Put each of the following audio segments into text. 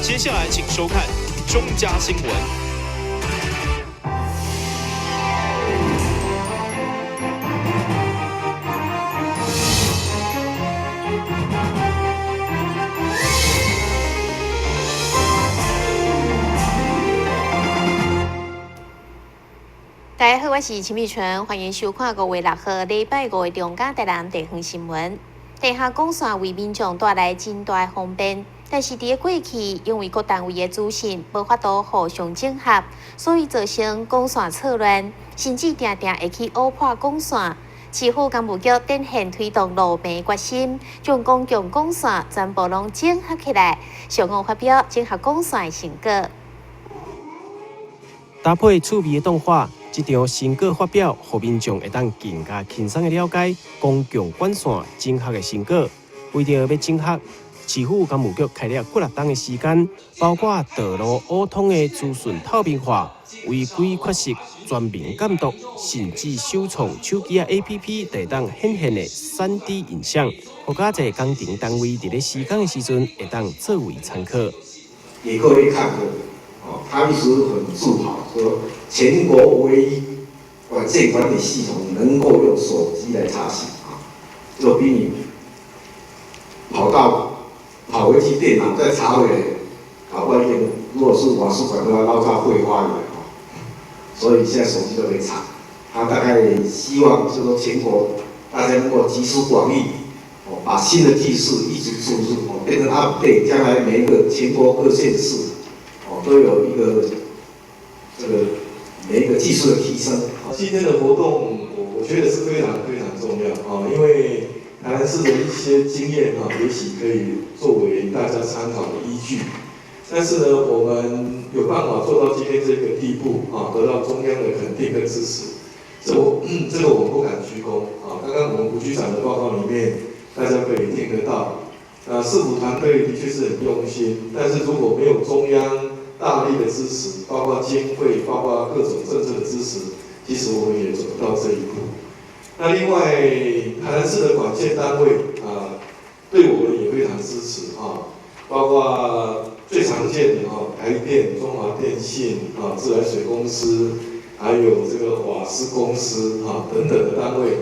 接下來請收看中嘉新聞。大家好，我是秦美純，歡迎收看5月6號禮拜五的中嘉台南地方新聞。地下管線為民眾帶來真大的方便，但是佇咧過去，因為各單位的資訊無法度互相整合，所以造成管線錯亂，甚至定定會去挖破管線。市府工務局展現推動路平決心，將公共管線全部攏整合起來，上午發表整合管線的成果。搭配趣味的動畫，這場成果發表，予民眾會當更加輕鬆的了解公共管線整合的成果。為著欲整合，市府工務局開了幾若冬的時間，包括道路挖通的資訊透明化、違規缺失全民監督，甚至首創手機仔 APP 會當顯現的3D 影像，予遮濟工程單位佇咧施工的時陣會當作為參考。給各位看過，哦，他一直很自豪，說全國唯一管線管理系統能夠用手機來查詢啊，就比你跑回去電腦再查回來，搞不好如果是瓦斯管的話，撈到廢話了啊。所以現在手機都可以查。他大概希望就是說全國大家能夠集思廣益，哦，把新的技術一直注入，哦，變成 update，將來每一個全國各縣市，哦，都有一個這個每一個技術的提升。今天的活動，我覺得是非常非常重要啊，因為台南市的一些經驗啊，也許可以作為大家參考的依據。但是呢，我們有辦法做到今天這個地步啊，得到中央的肯定跟支持，這個我們不敢居功啊。剛剛我們吳局長的報告裡面，大家可以聽得到，啊，市府團隊的確是很用心，但是如果沒有中央大力的支持，包括經費，包括各種政策的支持，其實我們也走不到這一步。那另外，台南市的管線單位啊，對我們也非常支持啊，包括最常見的哈，台電、中華電信啊、自來水公司，還有這個瓦斯公司啊等等的單位，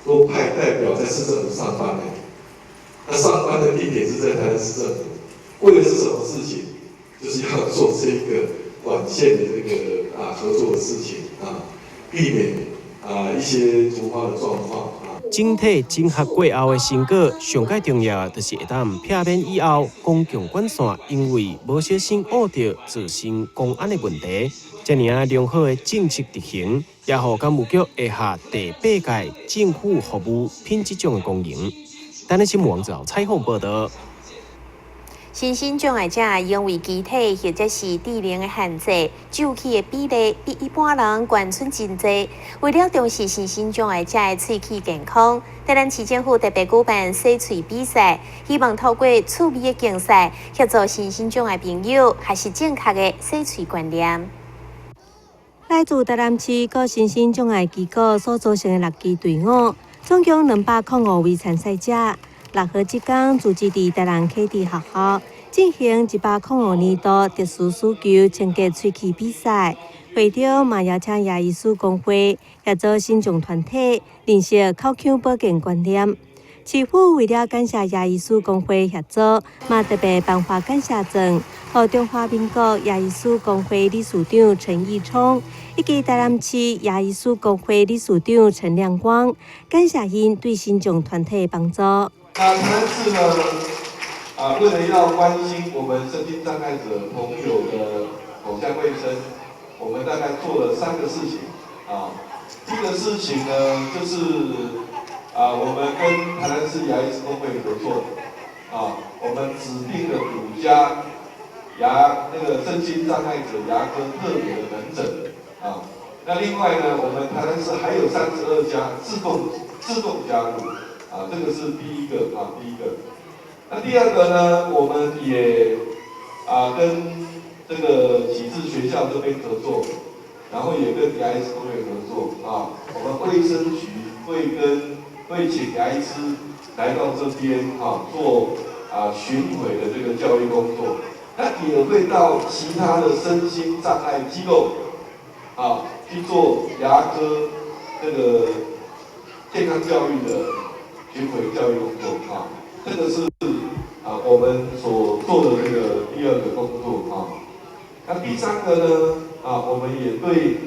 都派代表在市政府上班呢。那上班的地點是在台南市政府，為的是什麼事情？就是要做這個管線的這個啊合作的事情啊，避免啊一些突發的狀況啊。整體整合過後的成果，上蓋重要就是會當避免以後公共管線因為無小心挖著造成公安的問題。遮爾仔良好的政策執行，也予工務局下轄第八屆政府服務品質獎的光榮。台南新聞網採訪報導。身心障礙者因為肢體或者是智能的限制，蛀齒的比例比一般人懸出真濟。為了重視身心障礙者的喙齒健康，台南市政府特別舉辦洗喙比賽，希望透過趣味的競賽，協助身心障礙朋友學習正確的洗喙觀念。來自台南市各身心障礙機構所組成的六支隊伍，總共205位參賽者。6號這工組織佇台南啟智學校進行105年度特殊需求清潔喙齒比賽，會中嘛邀請牙醫師公會協助身障團體認識口腔保健觀念。市府為了感謝牙醫師公會協助，嘛特別頒發感謝狀，予中華民國牙醫師公會理事長陳義聰，以及台南市牙醫師公會理事長陳亮光，感謝𪜶對身障團體的幫助。那台南市呢？啊，為了要關心我們身心障礙者朋友的口腔衛生，我們大概做了三個事情。啊，第一個事情呢，就是啊，我們跟台南市牙醫師公會合作，啊，我們指定了5家牙那個身心障礙者牙科特別的門診。啊，那另外呢，我們台南市還有32家自動加入。啊，這個是第一個啊，第一個。那第二個呢，我們也啊跟這個啟智學校這邊合作，然後也跟牙醫師公會合作啊。我們衛生局會請牙醫師來到這邊啊做啊巡迴的這個教育工作。那也會到其他的身心障礙機構，啊，去做牙科這個健康教育的巡迴教育工作啊，這個是啊我們所做的這個第二個工作啊。那第三個呢，啊，我們也對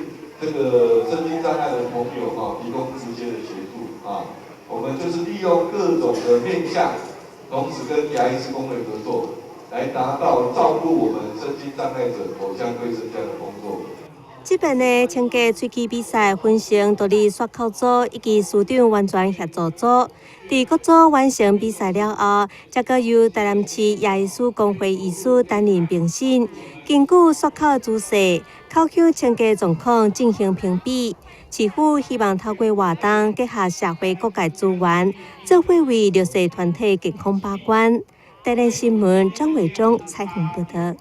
這個身心障礙的朋友啊提供直接的協助啊。我們就是利用各種的面向，同時跟牙醫師公會合作，來達到照顧我們身心障礙者口腔衛生這樣的工作。這擺的清潔喙齒比賽分成獨立漱口組以及師長完全協助組。佇各組完成比賽了後，才閣由台南市牙醫師公會醫師擔任評審，根據漱口姿勢、口腔清潔狀況進行評比。市府希望透過活動結合社會各界資源，做伙為弱勢團體健康把關。台南新聞張偉忠採訪報道。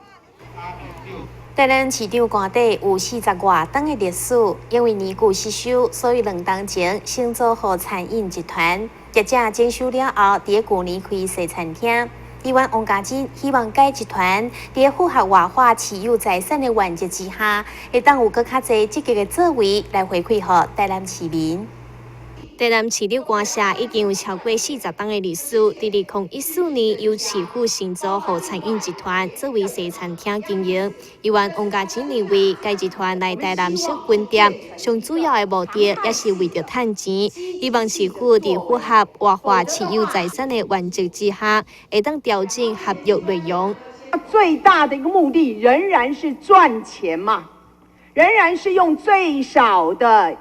台南市長官邸有四十外冬的歷史，因為年久失修，所以2冬前先租予餐飲集團。業者整修了後，佇舊年開西餐廳。議員王家珍希望該集團佇符合活化市有財產的原則之下，會當有閣較濟積極的作為來回饋予台南市民。台南市長官舍已經有超過四十冬的歷史。佇2014年，由市府承租予餐飲集團作為西餐廳經營。議員王家珍認為，該集團來台南設分店，上主要的目的也是為著趁錢。希望市府佇符合活化市有財產的原則之下，會當調整合約內容。最大的一個目的仍然是賺錢嘛，仍然是用最少的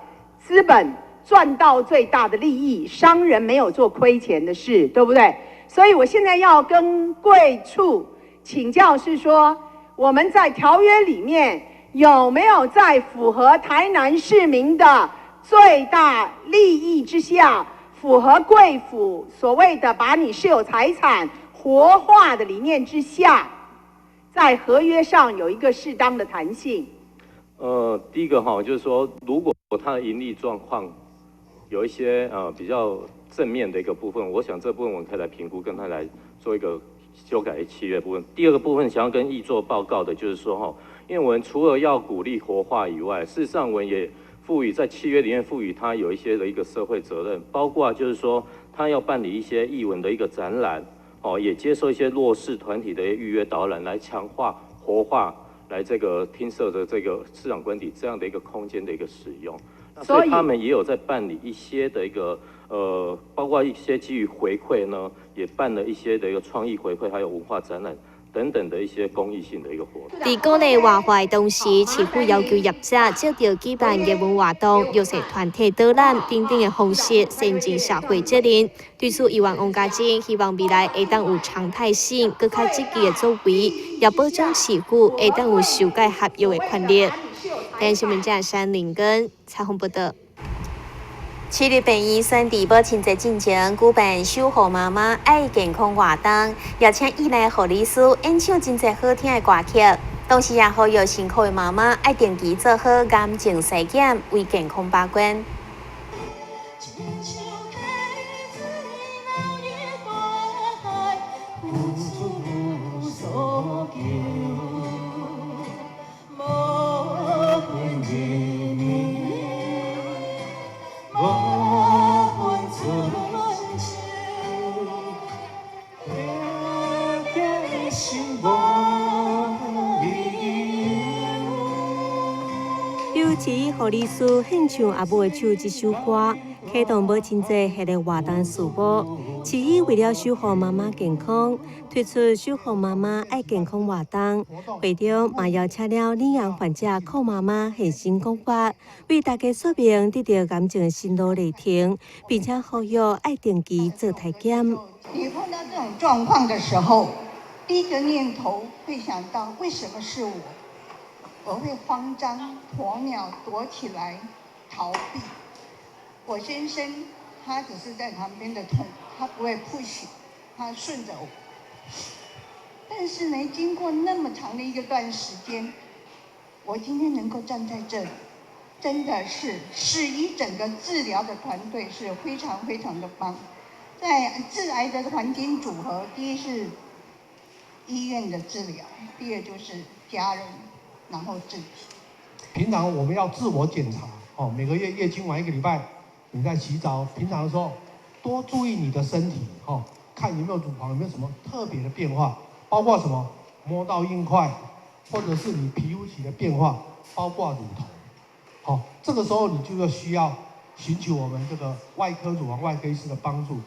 資本賺到最大的利益，商人沒有做虧錢的事，對不對？所以我現在要跟貴處請教，是說我們在條約裡面有沒有在符合台南市民的最大利益之下，符合貴府所謂的把你私有財產活化的理念之下，在合約上有一個適當的彈性？第一個哈，就是說，如果它的盈利狀況有一些比較正面的一個部分，我想這部分我們可以來評估，跟他來做一個修改契約部分。第二個部分想要跟議做報告的，就是說哈，因為我們除了要鼓勵活化以外，事實上我們也賦予在契約裡面賦予他有一些的一個社會責任，包括就是說他要辦理一些藝文的一個展覽，哦，也接受一些弱勢團體的預約導覽，來強化活化來這個廳舍的這個市長官邸這樣的一個空間的一個使用。所以他們也有在辦理一些的一個包括一些基於回饋呢，也辦了一些的一個創意回饋，還有文化展覽等等的一些公益性的一個活動。佇鼓勵活化的同時，市府要求業者藉著舉辦藝文活動、弱勢團體導覽等等的方式，善盡社會責任。對此，議員王家珍希望未來會當有常態性、閣較積極的作為，也保障市府會當有修改合約的權利。台灣新聞記者林根採訪報道。市立病院選佇母親節進前舉辦守護媽媽愛健康活動，邀請院內護理師演唱真濟好聽的歌曲，同時也呼籲辛苦的媽媽愛定期做好癌症篩檢，為健康把關。由市護理師獻唱阿母的手這首歌，啟動母親節系列活動序幕。市醫為了守護媽媽健康，推出守護媽媽愛健康活動。會中嘛邀請了乳癌患者寇媽媽現身講法，為大家說明得著癌症心路歷程，並且呼籲愛定期做體檢。你碰到這種狀況的時候，第一個念頭會想到為什麼是我？我會慌張、鴕鳥躲起來逃避。我先生他只是在旁邊的痛，他不會 push，他順着我。但是呢，經過那麼長的一個段時間，我今天能夠站在這裡，真的是市醫整個治療的團隊是非常非常的棒。在治癌的黃金組合，第一是医院的治疗，第二就是家人，然后自己。平常我們要自我檢查，哦，每個月月經完一個禮拜，你在洗澡，平常的時候多注意你的身體，哦，看有沒有乳房有沒有什麼特別的變化，包括什麼摸到硬塊，或者是你皮膚起的變化，包括乳頭，好，這個時候你就要需要尋求我們這個外科乳房外科醫師的幫助，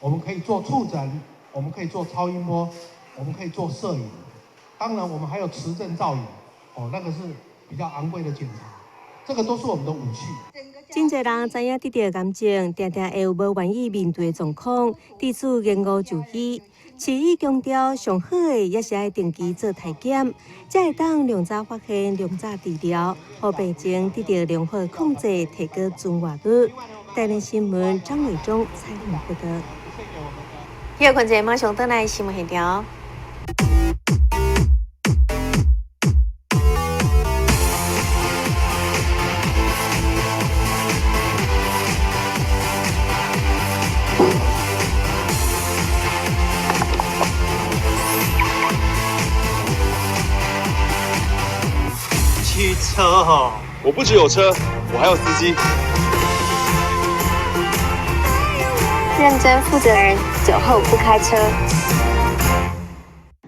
我們可以做觸診，我們可以做超音波，我們可以做攝影，當然我們還有磁振造影，哦，那個是比較昂貴的檢查，這個都是我們的武器。真濟人知影得著癌症，定定會有無願意面對的狀況，對此延誤就醫。市醫強調，上好的也是愛定期做體檢，才會當量早發現、量早治療，予病情得到良好控制，提高存活率。台南新聞張偉忠採訪報導。休睏者馬上轉來新聞現場。汽車哦，我不只有車，我還有司機。認真負責人，酒後不開車。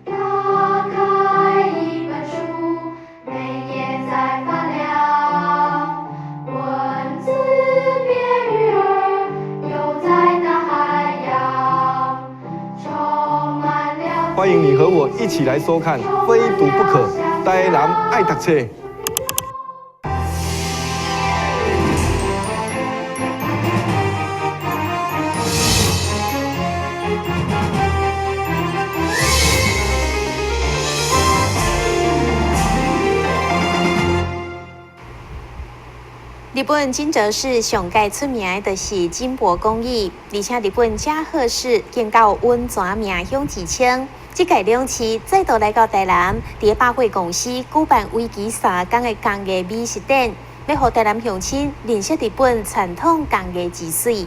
打開一本書，每頁在發亮，文字變魚兒，游在大海洋，充滿了。歡迎你和我一起來收看《非讀不可》，台南愛讀冊。日本金澤市上蓋出名的就是金箔工藝，而且日本加賀市更有溫泉名鄉之稱。這屆兩市再度來到台南，佇百貨公司舉辦為期3天的工藝美食展，欲予台南鄉親認識日本傳統工藝之水。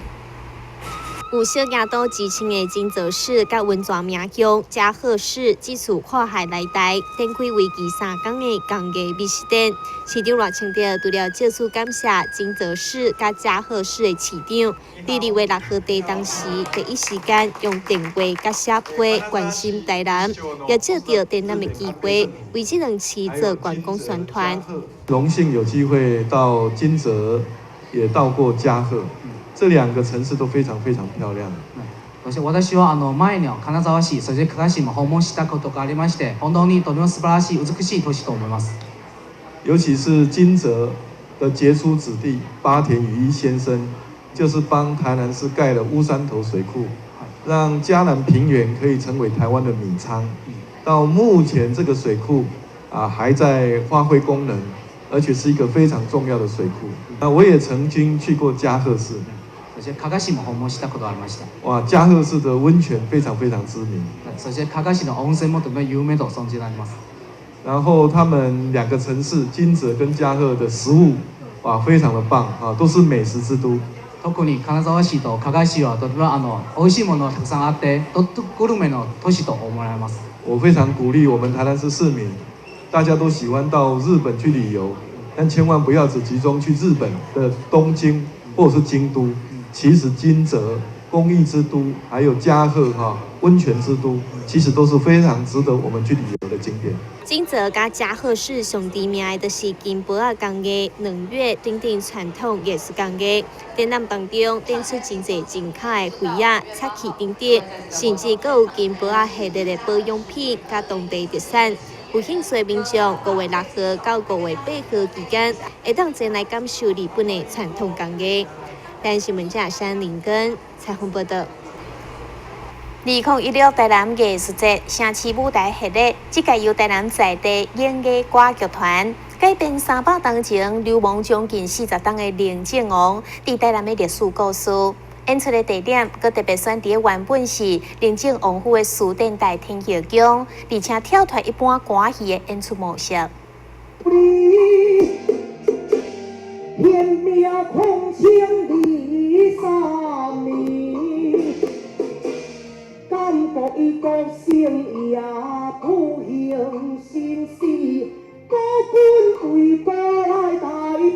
有小京都之稱的金澤市，佮溫泉名鄉加賀市，這次跨海來台，展開為期3天的工藝美食展。市長賴清德除了借此感謝金澤市佮加賀市的市長，佇2月6號地當時第一時間用電話佮寫批關心台南，也借著展覽的機會，為這兩市做觀光宣傳。榮幸有機會到金澤，也到過加賀。這兩個城市都非常非常漂亮。そして私は前の金沢市、そして加賀市も訪問したことがありまして、本当にとても素晴らしい美しい都市と思います。尤其是金澤的傑出子弟八田與一先生，就是幫台南市蓋了烏山頭水庫，讓嘉南平原可以成為台灣的米倉。到目前這個水庫啊還在發揮功能，而且是一個非常重要的水庫。那我也曾經去過加賀市。そして加賀市も訪問したことがありました。哇，加賀市的溫泉非常非常知名。そして加賀市の温泉もとても有名と存じられます。然後他們兩個城市金澤跟加賀的食物，哇，非常的棒啊，都是美食之都。特に金沢市と加賀市はとても美味しいものがたくさんあって、とグルメの都市と思われます。我非常鼓勵我們台南市市民，大家都喜歡到日本去旅遊，但千萬不要只集中去日本的東京或者是京都。其實金澤工藝之都，還有加賀哈溫泉之都，其實都是非常值得我們去旅遊的景點。金澤佮加賀市上知名的就是金箔仔工藝、兩月等等傳統藝術工藝。展覽當中展出真濟精巧的繪仔、漆器等等，甚至閣有金箔仔系列的保養品佮當地特產。有興趣的民眾，5月6號到5月8號期間，會當前來感受日本的傳統工藝。台南新聞記者林根采訪報道。2016台南藝術節城市舞台系列，這屆由台南在地演藝歌劇團改編300年前流亡將近40冬的寧靖王佇台南的歷史故事。演出的地點，閣特別選佇原本是寧靖王府的書店大天后宮，而且跳脫一般歌戲的演出模式。天命空千里三年，感觉伊国性也变。苦行心死，孤君为国来代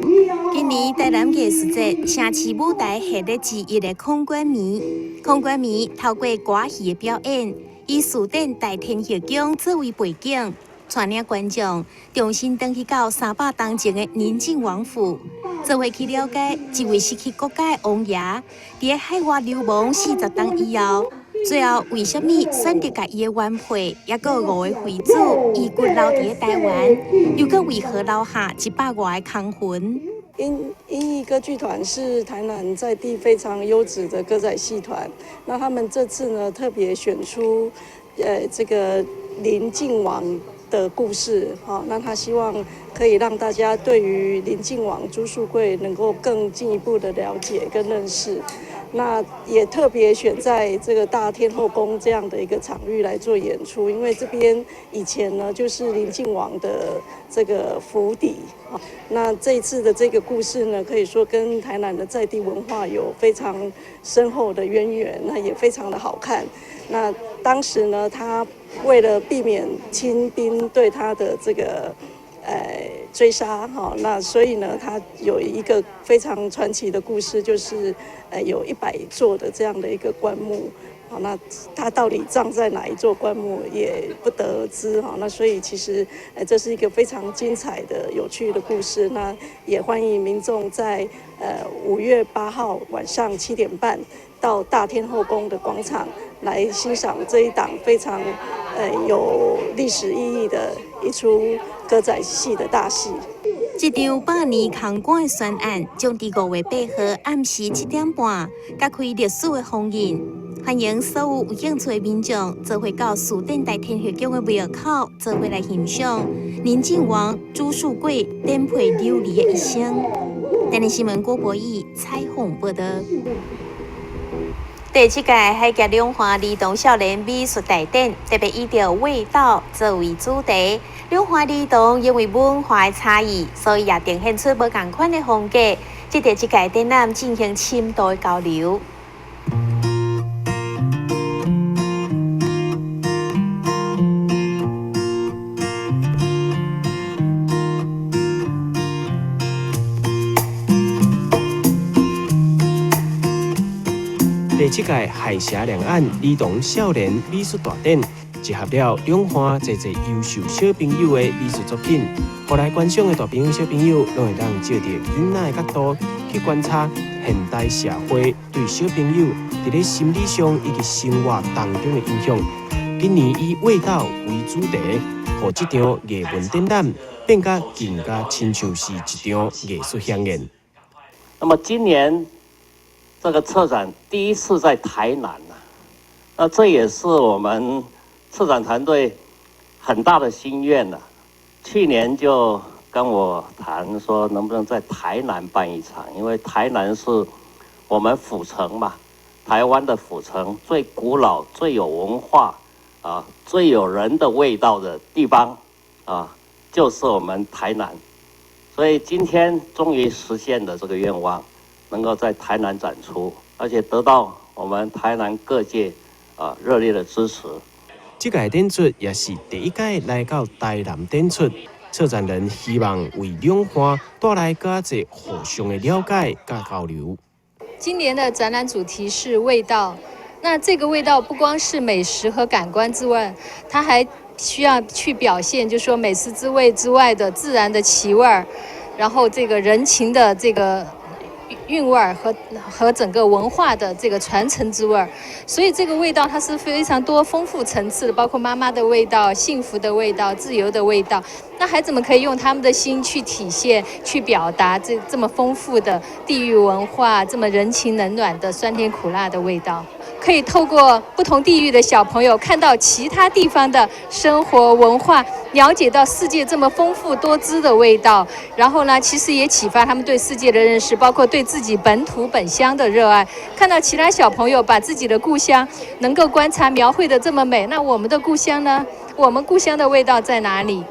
表。今年台南艺术节城市舞台系列之一的空关暝，空关暝透过歌戏的表演，以士典大天后宫作为背景，带领观众重新转去到300冬前的宁靖王府，做伙去了解一位失去国家的王爷，伫咧海外流亡40冬以后，最后为啥物选择共伊的原配，抑阁五个妃子遗骨留伫咧台湾，又阁为何留下100外个空坟？英英艺歌剧团是台南在地非常优质的歌仔戏团，那他们这次呢特别选出，这个宁靖王的故事，哈，那他希望可以让大家对于宁靖王朱术桂能够更进一步的了解跟认识。那也特别选在这个大天后宫这样的一个场域来做演出，因为这边以前呢就是宁靖王的这个府邸。那这一次的这个故事呢，可以说跟台南的在地文化有非常深厚的渊源，那也非常的好看。那当时呢，他为了避免清兵对他的这个追杀哈，那所以呢，他有一个非常传奇的故事，就是有100座的这样的一个棺木，好，那他到底葬在哪一座棺木也不得而知哈。那所以其实这是一个非常精彩的、有趣的故事。那也欢迎民众在5月8号晚上7点半到大天后宫的广场来欣赏这一档非常有历史意义的一出歌仔戏的大戏。这场百年空棺的悬案，将伫5月8号暗时7点半，揭开历史的封印。欢迎所有有兴趣的民众，做伙到士典大天后宫的庙口，做伙来欣赏宁靖王朱术桂颠沛流离的一生。台南新闻郭博义采访报道。第七届海峡两岸儿童少年美术大展，特别以著味道作为主题。两岸儿童因为文化的差异，所以也呈现出无仝款的风格。藉著这届展览进行深度的交流。第七届海峡两岸儿童少年美术大展，集合了两岸济济优秀小朋友的美术作品，予来观赏的大朋友、小朋友，拢会当借著囡仔的角度去观察现代社会对小朋友伫咧心理上以及生活当中的影响。今年以味道为主题，予这场艺文展览变甲更加亲像是一场艺术飨宴。那么今年这个策展第一次在台南啊，那这也是我们策展团队很大的心愿了。去年就跟我谈说，能不能在台南办一场，因为台南是我们府城嘛，台湾的府城，最古老、最有文化啊、最有人的味道的地方啊，就是我们台南。所以今天终于实现了这个愿望，能够在台南展出，而且得到我们台南各界热烈的支持。这届展出也是第一届来到台南展出，策展人希望为两岸带来更多互相的了解佮交流。今年的展览主题是味道，那这个味道不光是美食和感官之外，它还需要去表现，就是说美食之味之外的自然的气味儿，然后这个人情的这个韵味儿和整个文化的这个传承之味儿，所以这个味道它是非常多丰富层次的，包括妈妈的味道、幸福的味道、自由的味道。那孩子们可以用他们的心去体现、去表达这么丰富的地域文化，这么人情冷暖的酸甜苦辣的味道。可以透过不同地域的小朋友，看到其他地方的生活文化，了解到世界这么丰富多姿的味道。然后呢，其实也启发他们对世界的认识，包括对自己本土本乡的热爱。看到其他小朋友把自己的故乡能够观察描绘得这么美，那我们的故乡呢？我们故乡的味道在哪里？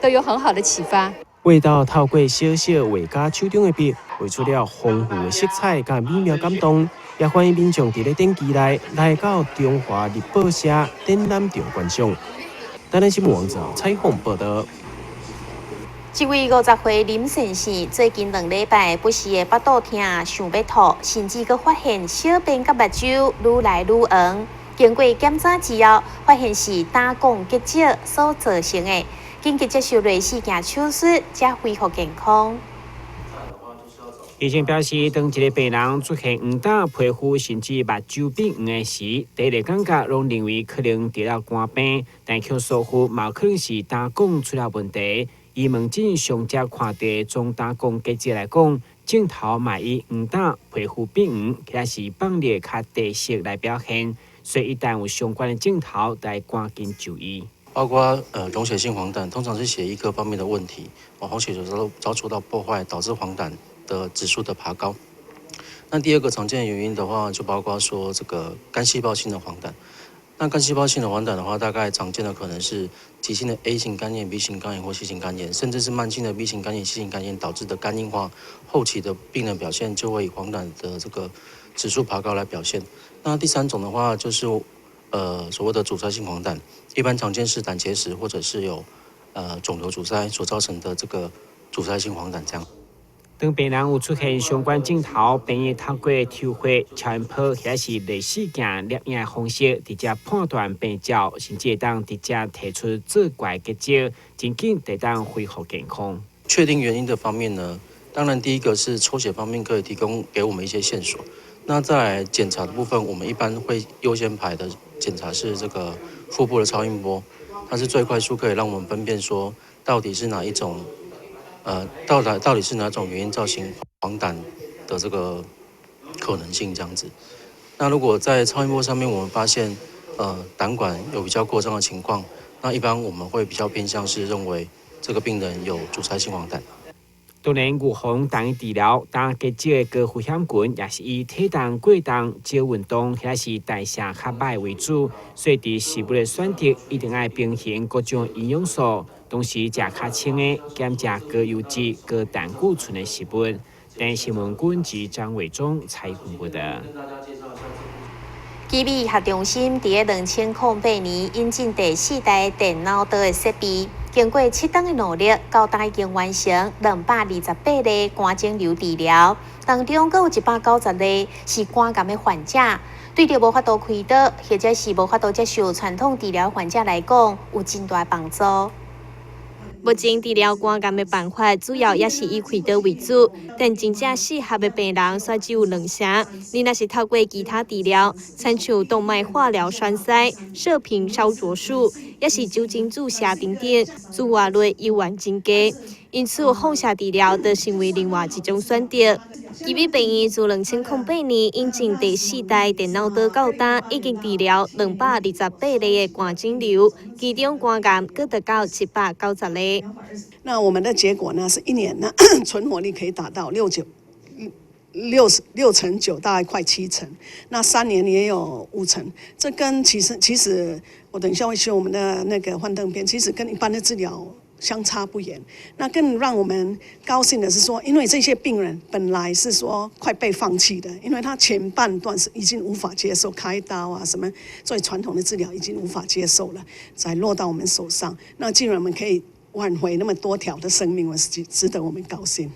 都有很好的启发。味道透过小小画家手中的笔，画出了丰富的色彩佮美妙感动。也欢迎民众伫咧展期内来到中华日报社展览场观赏。台南新聞王者采訪報道。這位50歲林先生最近2禮拜不時會腹肚疼，想欲吐，甚至閣發現小便佮目睭愈來愈黃。經過檢查之後，發現是膽管結石所造成的，緊急接受內視鏡手術，才恢復健康。醫生表示，當一个病人出現黃疸、皮膚甚至目睭變黃的時，第一个感覺攏認為可能得了肝病，但卻疏忽嘛可能是膽管出了問題。以門診上才看著總膽管結石來講，症頭嘛以黃疸、皮膚變黃，或者是放熱較茶色來表現，所以一旦有相關的症頭，就愛趕緊就醫。包括溶血性黃疸，通常是血液各方面的問題，哦，紅血球遭受到破壞，導致黃疸的指數的爬高。那第二個常見的原因的話，就包括說這個肝細胞性的黃疸。那肝細胞性的黃疸的話，大概常見的可能是急性的 A 型肝炎、B 型肝炎或 C 型肝炎，甚至是慢性的 B 型肝炎、C 型肝炎導致的肝硬化後期的病人表現，就會以黃疸的這個指數爬高來表現。那第三種的話，就是所謂的阻塞性黃疸，一般常見是膽結石或者是有腫瘤阻塞所造成的這個阻塞性黃疸這樣。當病人有出現相關症頭，病院透過抽血、超音波或者是內視鏡攝影的方式，直接判斷病灶，甚至會當直接提出做怪結石，真緊會當恢復健康。確定原因的方面呢，當然第一個是抽血方面可以提供給我們一些線索。那在檢查的部分，我們一般會優先排的檢查是這個腹部的超音波，它是最快速可以讓我們分辨說到底是哪一種。到底是哪種原因造成黃疸的這個可能性這樣子？那如果在超音波上面我們發現，膽管有比較擴張的情況，那一般我們會比較偏向是認為這個病人有阻塞性黃疸。當然，預防等於治療，膽結石的高風險群也是以體重過重、少運動或者是代謝較䆀為主，所以佇食物的選擇一定愛平衡各種營養素。同時，食較清的，減食高油脂、高膽固醇的食物。台視新聞軍及張偉忠採訪報導。基美學中心佇咧2008年引進第四代電腦刀的設備，經過7冬的努力，到今已經完成228例肝腫瘤治療，當中閣有190例是肝癌的患者。對著無法度開刀，或者是無法度接受傳統治療患者來講，有真大幫助。目前治療肝癌的辦法主要也是以開刀為主，但真正適合的病人卻只有兩成。你若是透過其他治療，親像動脈化療栓塞、射頻燒灼術，抑是酒精注射等等，存活率猶原真低。因此，放射治療就成為另外一種選擇。基美病院自2008年引進第四代電腦刀到今，已經治療228例的肝腫瘤，其中肝癌閣達到190例。那我們的結果呢？是一年呢，存活率可以達到六九六六成九，大概快7成。那3年也有5成。這跟其實我等一下會秀我們的那個幻燈片，其實跟一般的治療相差不遠。那更讓我們高興的是說，因為這些病人本來是說快被放棄的，因為他前半段是已經無法接受開刀啊，什麼最傳統的治療已經無法接受了，才落到我們手上。那既然我們可以挽回那麼多條的生命，我是值得我們高興。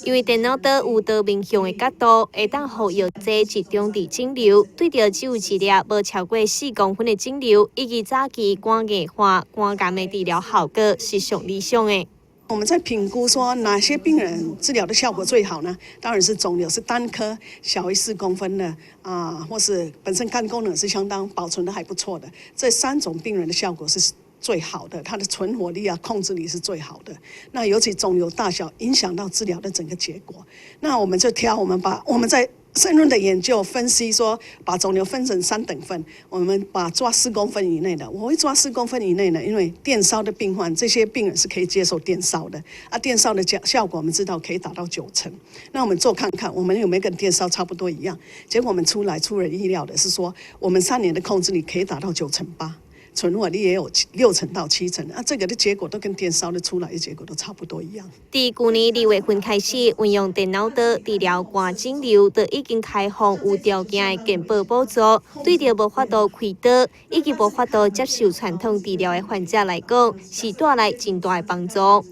因為電腦刀有多面向的角度，會當予藥劑集中佇腫瘤，對著只有一粒無超過4公分的腫瘤，以及早期肝硬化、肝癌的治療效果是上理想的。我們在評估說哪些病人治療的效果最好呢？當然是腫瘤是單顆小於4公分的啊，或是本身肝功能是相當保存的還不錯的，這三種病人的效果是最好的，它的存活率啊、控制力是最好的。那尤其腫瘤大小影響到治療的整個結果。那我們就挑，我們把我們在深入的研究分析說，把腫瘤分成三等份，我們把抓四公分以內的，我會抓四公分以內的，因為電燒的病患，這些病人是可以接受電燒的。啊，電燒的效果我們知道可以達到9成。那我們做看看，我們有沒有跟電燒差不多一樣？結果我們出來出人意料的是說，我們3年的控制率可以達到9成8。存活率也有6成到7成啊，這個的結果都跟電燒的出來的結果都差不多一樣。佇舊年2月份開始，運用電腦刀治療肝腫瘤，就已經開放有條件的健保補助，對著無法度開刀以及無法度接受傳統治療的患者來講，是帶來真大的幫助。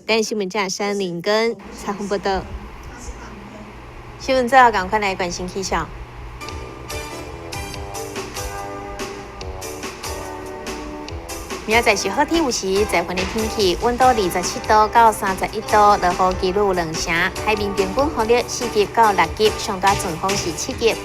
台視新聞記者林根採訪報導。新聞最後，趕快來關心氣象。明仔載是好天有時，在雲的天氣，溫度27度到31度，落雨幾率2成，海面平均風力4級到6級，上大陣風是7級。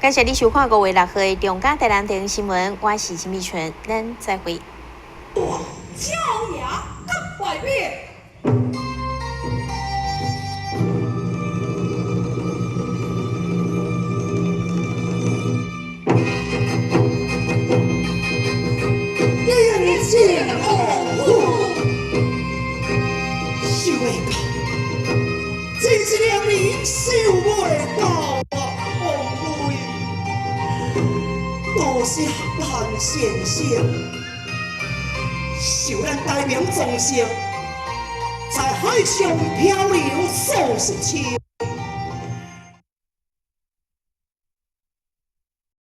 感謝你收看5月6號的中嘉台南電視新聞，我是陳美純，咱再會。教養甲外面。阴晴王府，想袂到，真是令人想袂到啊！王妃，多謝陳先生，受咱大明宗室，在海上漂流數十秋。